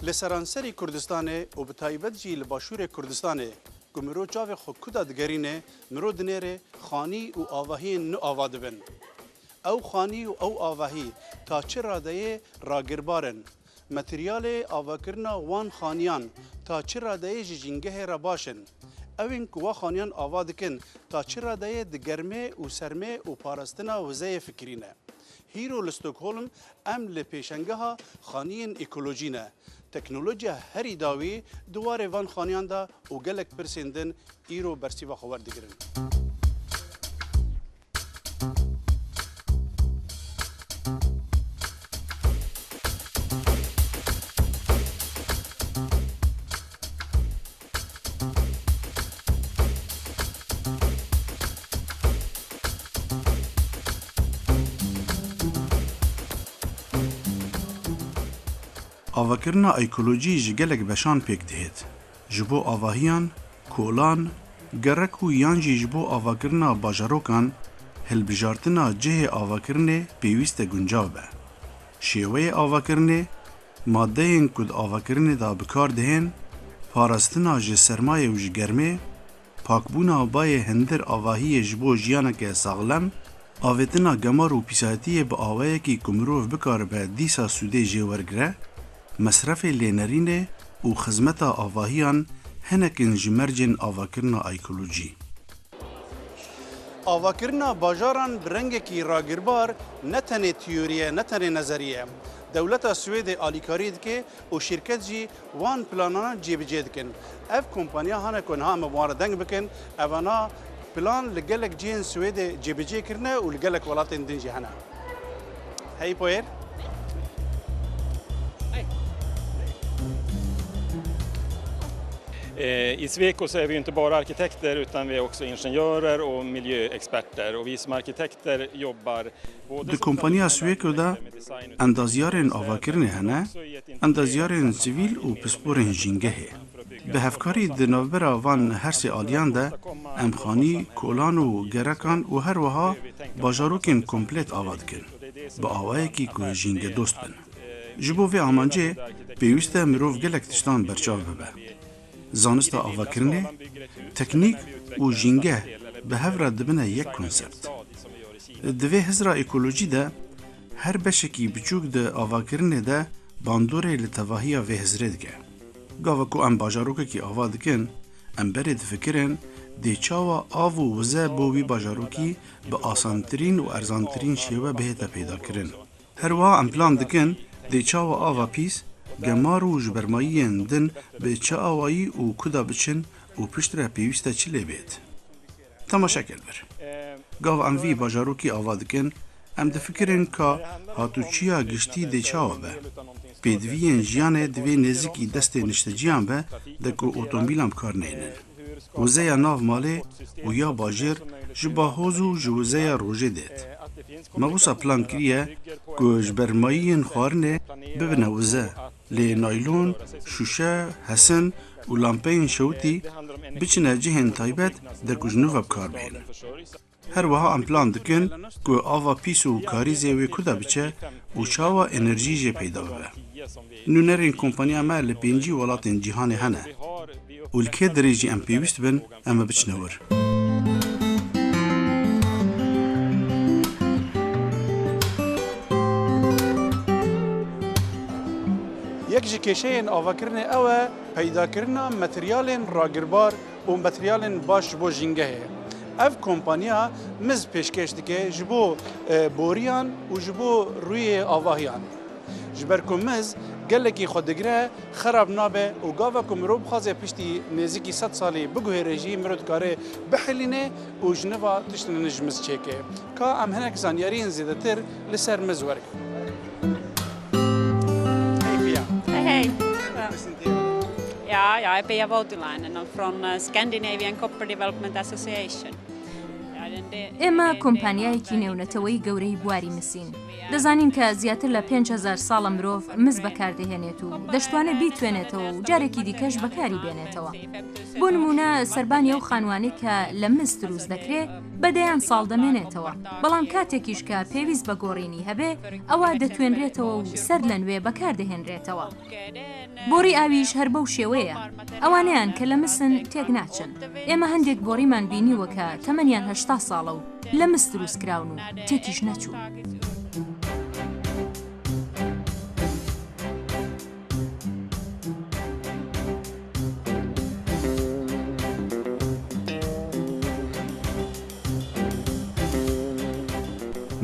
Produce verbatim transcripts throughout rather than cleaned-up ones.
Li seranserî Kurdistanê û bi taybet jî li Başûrê Kurdistanê ku miro çavê xwe kuda digerîne, miro dinêre xanî û avahiyên nû ava dibin. Ew xanî û ew avahî ta çi radeyê ragirbar in? Materyalê avakirina wan xaniyan ta çi radeyê ji jîngehê re baş in? Ew ên ku wa xaniyan ava dikin ta çi radeyê di germê û sermê û parastina wizeyê fikirî ne? Hîro li Stockholm em li pêşengeha xaniyên ekolojî ne. Teknolojiya herî dawî di warê van xaniyan de û gelek pirsên din îro bersiva xwe werdigirin. Avakirina ekolojî ji gelek beşan pêk dihêt. Ji bo avahiyan, kolan, gerek û yan jî ji bo avakirina bajarokan, hilbijartina cihê avakirinê pêwîst e guncav be. Şêweyê avakirinê, madeyên ku di avakirinê de bi kar dihên, parastina ji sermayê û ji germê, pakbûna bayê hundir avahiyê ji bo jiyaneke saxlem, avêtina gemar û pîsatiyê bi awayekî ku mirov bikaribe dîsa sûdê jê wergire, mesrefê lênerînê û xizmeta avahiyan hinek in ji mercên avakirina ekolojî. Avakirina bajaran bi rengekî ragirbar ne tenê teorî ye, ne tenê nezerî ye. Dewleta Swêdê alîkarî dike û şîrket jî wan planana cêbicê dikin. Ev kompanya hane ku niha em bi wan re deng bikin, evana plan li gelek cihên Swêdê cêbicê kirine û li gelek welatên din jî hene. Hej bo er. Eh, I Sweco så är vi ju inte bara arkitekter, utan vi är också ingenjörer och miljöexperter. Och vi som arkitekter jobbar Di kompaniya Sweco de endazyarên avakirinê hene, endazyarên sivîl û pisporên jîngehê. Bi hevkarî di navbera van her sê aliyan de em xanî, kolan û gerekan û her wiha bajarokên komplet ava dikin, bi awayekî ku jîngedost bin. Ji bo vê amancê pêwîst e mirov gelek tiştan berçav bibe. Zanista avakirinê, teknîk û jîngeh bi hev re dibine yek konsept. Di vê hizra ekolojî de her beşekî biçûk di avakirinê de bandorê li tevahiya vê hizrê dike. Gava ku em bajarokekî ava dikin, em berê difikirin dê çawa av û wize bo wî bajarokî bi asantirîn û erzantirîn şêwe bihête peydakirin. Her wiha em plan dikin dê çawa ava pîs, gemar û ji bermayiyên din bi çi awayî û kuda biçin û piştre pêwîst e çi lê bêt. Temaşe ker li vir. Gava em vî bajarokî ava dikin, em difikirin ka hatûçiya giştî dê çawa be. Pêdiviyên jiyanê divê nêzikî destê nişteciyan be, de ku otomobîlan bi kar neynin. Wizeya nav malê û ya bajêr ji bahoz û ji wizeya rojê dêt. Me wisa plan kiriye ku ji bermayiyên xwarinê bibine wize, lê naylon, şûşe, hesin û lampeyên şewitî biçine cihên taybet de ku ji nû ve bi kar bihênin. Her wiha em plan dikin ku ava pîs û karîzê wê kuda biçe û çawa enerjî jê peyda bibe. Nûnerên kompaniya me li pêncî welatên cîhanê hene û li kê derê jî em pêwîst bin, em ê biçine wir. Yek ji kêşeyên avakirinê ew e peydakirina materyalên ragirbar û materyalên baş ji bo jîngehê. Ev kompaniya miz pêşkêş dike ji bo, e, boriyan û ji bo rûyê avahiyan. Ji ber ku miz gelekî xwe digire, xerab nabe û gava ku mirov bixwaze piştî nêzîkî sed salî biguhêre jî, mirov dikare bihilîne û ji nû ve tiştên nû ji miz çêke. Ka em hinek zanyariyên zêdetir li ser miz wergirin. Hey, Pia. Hey, hey. Ja, jag är Pia Voutilainen och från, eh, Scandinavian Copper Development Association. Ja, den de-, ئێمە den کۆمپانیایەکی delen av نێونەتەوەی گەورەی بواری مسین. دەزانین کە زیاتر لە پێنج هەزار ساڵە مرۆڤ مز بەکاردەهێنێت و دەشتوانێت بیتوێنێتەوە و جارێکی دیکەش بەکاری بێنێتەوە. بۆ نمونە، سەربانی ئەو خانوانەی کە لە مز تروست دەکرێت، بە دەیان ساڵ دەمێنێتەوە، بەڵام کاتێکیش کە پێویست بە گۆڕینی هەبێ، ئەوە دەتوێنرێتەوە و سەر لە نوێ بەکاردەهێنرێتەوە. بۆڕی ئاویش هەر بەو شێوەیە. ئەوانەیان کە لە مسن تێک ناچن. ئێمە هەندێک بۆڕیمان بینیوە کە تەمەنیان هەشتا ساڵە و لە مس دروست کراون و تێکیش نەچوون.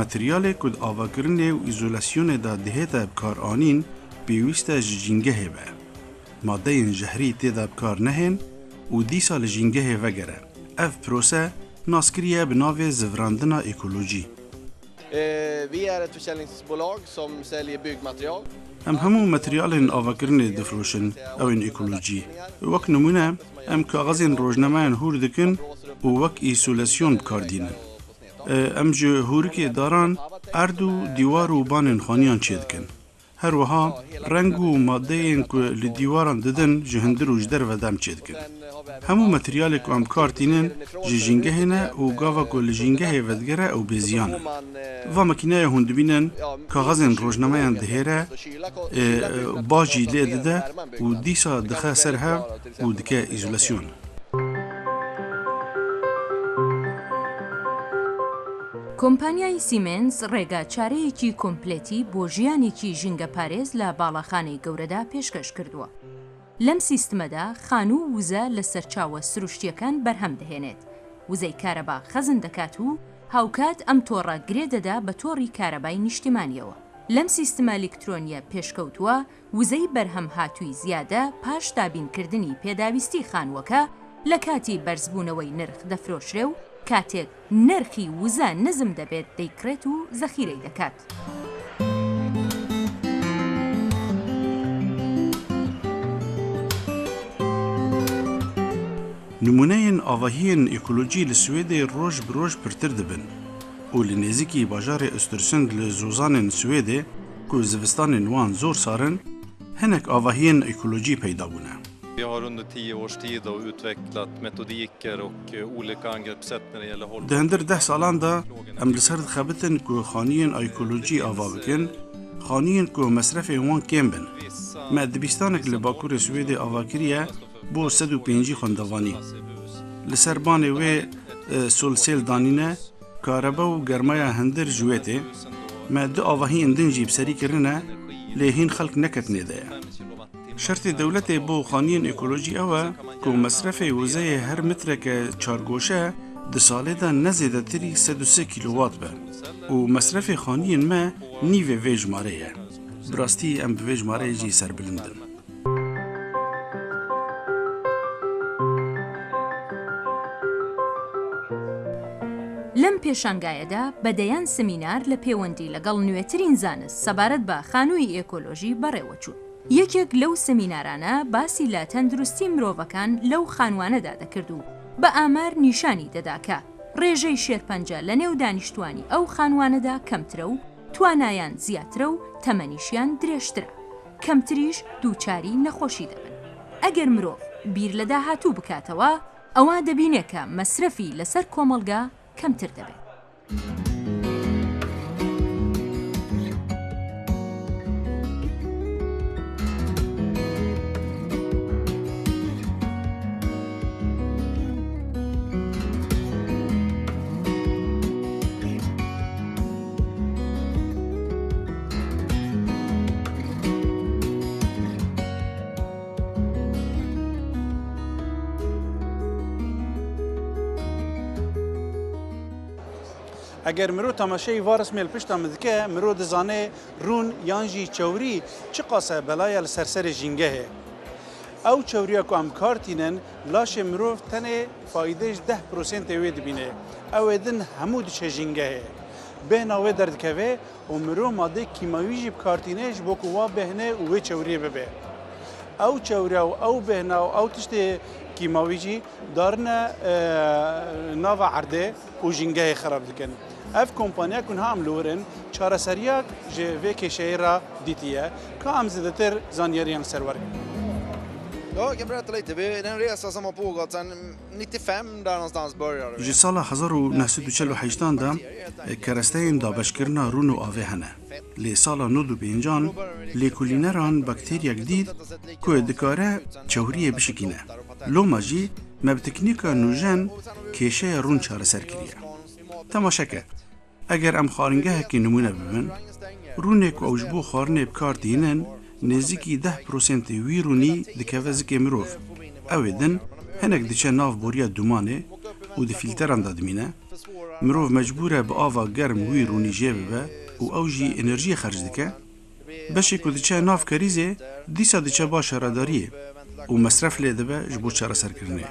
Materyalê ku di avakirinê û îzolasyonê de dihête bikaranîn, pêwîst e ji jîngehê be. Madeyên jehrî tê de bi kar nehên û dîsa li jîngehê vegere. Ev prose nas kiriye bi navê zivirandina ekolojî. Eh, vi är ett försäljningsbolag som säljer byggmaterial. Em hemû materyalên avakirinê difiroşin, ew ên ekolojî. Wek nimûne, em kaxezên rojnameyan hûr dikin û wek îsolasyon bi kar dînin. Eh, em ji hûrikê daran, erd û dîwar û banên xaniyan çêdikin. Her wiha reng û madeyên ku li dîwaran didin ji hundir û ji derve dem çêdikin. Hemû materyalê ku em bi kar tînin ji jîngehê ne û gava ku li jîngehê vedigere ew bêziyan in. Va makîneya hûn dibînin, kaxezên rojnameyan dihêre, e, e, bajî lê dide û dîsa dixe ser hev û dike îzolasyon. کۆمپانیای سیمێنس ڕێگا چارەیەکی کۆمپلێتی بۆ ژیانێکی ژینگەپارێز لە باڵەخانەی گەورەدا پێشکەش کردووە. لەم سیستمەدا خانوو وزە لە سەرچاوە سروشتیەکان بەرهەم دەهێنێت، وزەی کارەبا خەزن دەکات و هاوکات ئەم تۆڕە گرێ دەدا بە تۆڕی کارەبای نیشتیمانیەوە. لەم سیستمە ئەلکترۆنیە پێشکەوتووە، وزەی بەرهەم هاتووی زیادە پاش دابینکردنی پێداویستی خانووەکە لە کاتی بەرزبوونەوەی نرخ دەفرۆشرێ و کاتێک نرخی وزە نزم دەبێت دەیکڕێت و زەخیرەی دەکات. Nimûneyên avahiyên ekolojî li Swêdê roj bi roj pirtir dibin û li nêzîkî bajarê Östersund li zozanên Swêdê ku zivistanên wan zor sar in, hinek avahiyên ekolojî peyda bûne. Vi har under tio års tid då utvecklat metodiker och, eh, olika angreppssätt när det gäller hållbarhet. Di hundir deh salan de em li ser dixebitin ku xaniyên ekolojî ava bikin, xaniyên ku mesrefên wan kêm bin. Me dibîstanek li Bakurê Swêdê ava kiriye bo sed û pêncî xwendevanî. Li ser banê wê, e, solsêl danîne, karebe û germaya hundir ji wê tê. Me du avahiyên din jî bi serî kirine, lê hîn xelk neketine de ye. Şertê dewletê bo xaniyên ekolojî ew e ku mesrefê wizeyê her mitreke çargoşe di salê de ne zêdetirî sed û sê kîlowat be û mesrefê xaniyên me nîvê vê jimarê ye. Bi rastî em bi vê jimareyê jî serbilind in. لەم پێشانگایەدا بە دەیان سمینار لە پێوەندی لەگەڵ نوێترین زانست سەبارەت بە خانووی ئێکۆلۆژی بەڕێوەچوون. یەکێک لەو سمینارانە باسی لە تەندروستی مرۆڤەکان لەو خانوانەدا دەکرد و بە ئامار نیشانی دەدا کە ڕێژەی شێرپەنجە لە نێو دانیشتوانی ئەو خانوانەدا کەمترە و توانایان زیاترە و تەمەنیشیان درێژترە. کەمتریش دووچاری نەخۆشی دەبن. ئەگەر مرۆڤ بیر لە داهاتوو بکاتەوە، ئەوا دەبینێ کە مەسرەفی لەسەر کۆمەڵگا کەمتر دەبێت. Eger mirov temaşeyî va rismê li pişta min dike, mirov dizane rûn yan jî çewrî çiqas e bela ye li ser serê jîngehê. Ew çewriya ku em bi kar tînin, laşê mirov tenê faîdê ji deh prosentê wê dibîne. Ew ê din hemû diçe jîngehê. Bêhna wê derdikeve û mirov madeyê kîmawî jî bi kar tîne ji bo ku wa bêhne û wê çewriyê bibe. Ew çewre û ew bêhna û ew tiştê kîmawî jî darine, e, nava erdê û jîngehê xerab dikin. Ev kompanya ku niha em li wir in, çareseriyak ji vê kêşeyê re dîtiye. Ka em zêdetir zanyariyan li ser wergirin. Ja, jag kan berätta lite. Vi, den resa som har pågått sedan nittiofem där någonstans började vi. Ji sala hezar û neh sed û çel û heştan de keresteyên dabeşkirina rûn û avê hene. Lê sala nod û pêncan lêkolîneran bakteriyek dît ku dikare çewriyê bişikîne. Loma jî me bi teknîka nûjen kêşeya rûn çareser kiriye. Temaşe ke, eger em xwaringehekê nimûne bibin, rûnê ku ew ji bo xwarinê bi kar tînin, nêzîkî deh prosentê wî rûnî dikeve zikê mirov. Ew ê din hinek diçe nav boriya dûmanê û di fîlteran de dimîne. Mirov mecbûr e bi ava germ wî rûnî jê bibe û ew jî enerjiyê xerc dike. Beşê ku diçe nav kerîzê, dîsa diçe ba şaredariyê û mesref lê dibe ji bo çareserkirinê.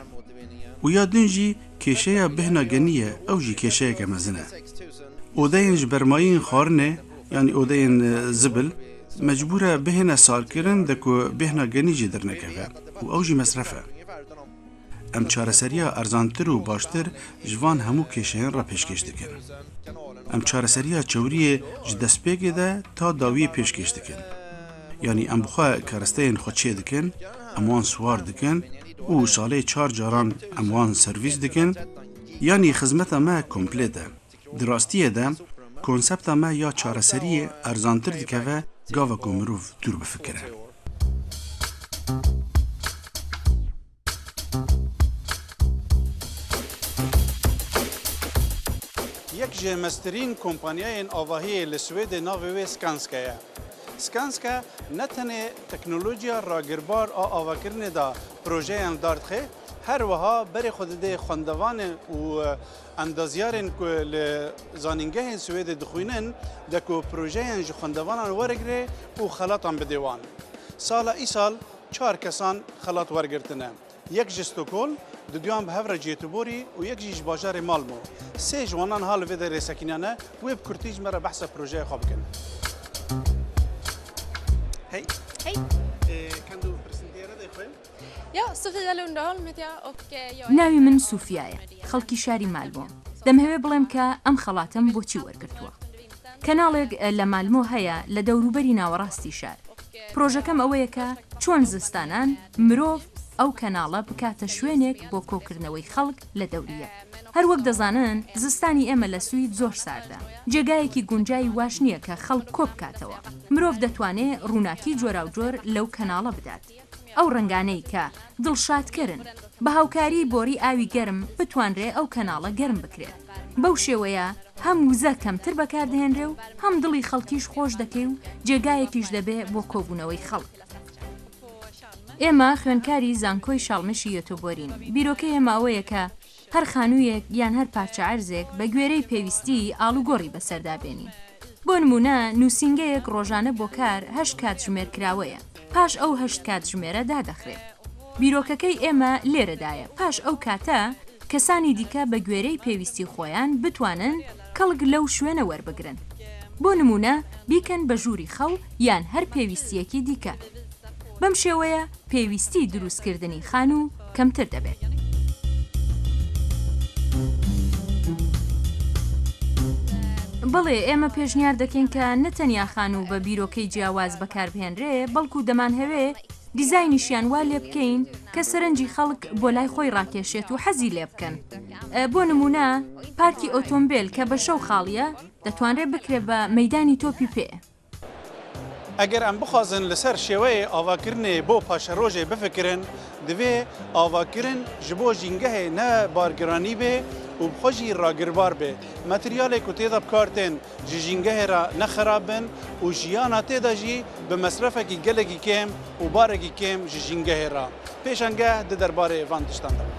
Û ya din jî kêşeya bêhna genî ye, ew jî kêşeyeke mezin e. Odeyên ji bermayîn xwarinê, yanî odeyên, e, zibil, mecbûr e bihêne salkirin de ku bêhna genî jî dernekeve û ew jî mesref e. Em çareseriya erzantir û baştir ji van hemû kêşeyan re pêşkêş dikin. Em çareseriya çewriyê ji destpêkê de ta dawiyê pêşkêş dikin. Yanî em bi xwe keresteyên xwe çê dikin, em wan siwar dikin û salê çar caran em wan servîs dikin, yanî xizmeta me komplêt e. Di rastiyê de, konsepta me ya çareseriyê erzantir dikeve gava ku mirov dûr bifikire. Yek ji mestirîn kompanyayên avahiyê li Swêdê navê wê Skanska ye. Skanska ne tenê teknolojiya ragirbar a avakirinê de projeyan li dar dixe, her wiha berê xwe didê xwendevanê û endaziyarên ku li zanîngehên Swêdê dixwînin, de ku projeyan ji xwendevanan werigire û xelatan bidê wan. Sala îsal çar kesan xelat wergirtine. Yek ji Stockholm, di duyan bi hev re ji Göteborgî û yek jî ji bajarê Malmö. Sê ji wanan ha li vê derê sekiniyan e, wê bi kurtî ji me re behsa projeyê xwe bikin. Hej. Hej. Eh, kan du presentera dig själv? Ja, Sofia Lundholm heter jag och, eh, jag är Navê min Sofia ye. Xelkî şarî Malmö. دەمهەوێ بڵێم کە ئەم خەڵاتەم بۆچی وەرگرتووە. کەناڵێک لە مالمۆ هەیە لە دەوروبەری ناوەڕاستی شار. پرۆژەکەم ئەوەیە کە چۆن زستانان مرۆڤ ئەو کەناڵە بکاتە شوێنێک بۆ کۆکردنەوەی خەڵک لە دەوریە. هەر وەک دەزانن، زستانی ئێمە لە سوید زۆر ساردە. جێگایەکی گونجای واش نییە کە خەڵک کۆ بکاتەوە. مرۆڤ دەتوانێ ڕووناکی جۆراوجۆر لەو کەناڵە بدات. ئەو ڕەنگانەی کە دڵشادکەرن، بە هاوکاری بۆری ئاوی گەرم بتوانرێ ئەو کەناڵە گەرم بکرێت. بەو شێوەیە هەم وزە کەمتر بەکاردەهێنرێ و هەم دڵی خەڵکیش خۆش دەکەی و جێگایەکیش دەبێ بۆ کۆبوونەوەی خەڵک. ئێمە خوێندکاری زانکۆی شاڵمشی یۆتۆبۆرین. بیرۆکەی ئێمە ئەوەیە کە هەر خانوویەک یان هەر پارچە ئەرزێک بە گوێرەی پێویستی ئاڵوگۆڕی بەسەردا بێنین. بۆ نمونە، نووسینگەیەک ڕۆژانە بۆ کار هەشت کاتژمێر کراوەیە. پاش ئەو هەشت کاتژمێرە دادەخرێت. بیرۆکەکەی ئێمە لێرەدایە. پاش ئەو کاتە، کەسانی دیکە بە گوێرەی پێویستی خۆیان بتوانن کەڵک لەو شوێنە وەربگرن. بۆ نمونە، بیکەن بە ژووری خەو یان هەر پێویستیەکی دیکە. بەم شێوەیە پێویستی دروستکردنی خانوو کەمتر دەبێت. بەڵێ، ئێمە پێشنیار دەکەین کە نە تەنیا خانوو بە بیرۆکەی جیاواز بەکاربهێنرێ، بەڵکو دەمانهەوێ دیزاینیشیان وا لێ بکەین کە سەرنجی خەڵک بۆ لای خۆی ڕاکێشێت و حەزی لێ بکەن. ئە، بۆ نمونە، پارکی ئۆتۆمبیل کە بە شەو خاڵیە، دەتوانرێ بکرێ بە مەیدانی تۆپی پێ. Eger em bixwazin li ser şêweyê avakirinê bo paşerojê bifikirin, divê avakirin ji bo jîngehê ne bargiranî bê û bi xwe jî ragirbar bê. Materyalê ku tê de bi kar tên ji jîngehê re ne xerab bin û jiyana tê de jî bi mesrefekî gelekî kêm û barekî kêm ji jîngehê re. Pêşangeh di derbarê van tiştan de bû.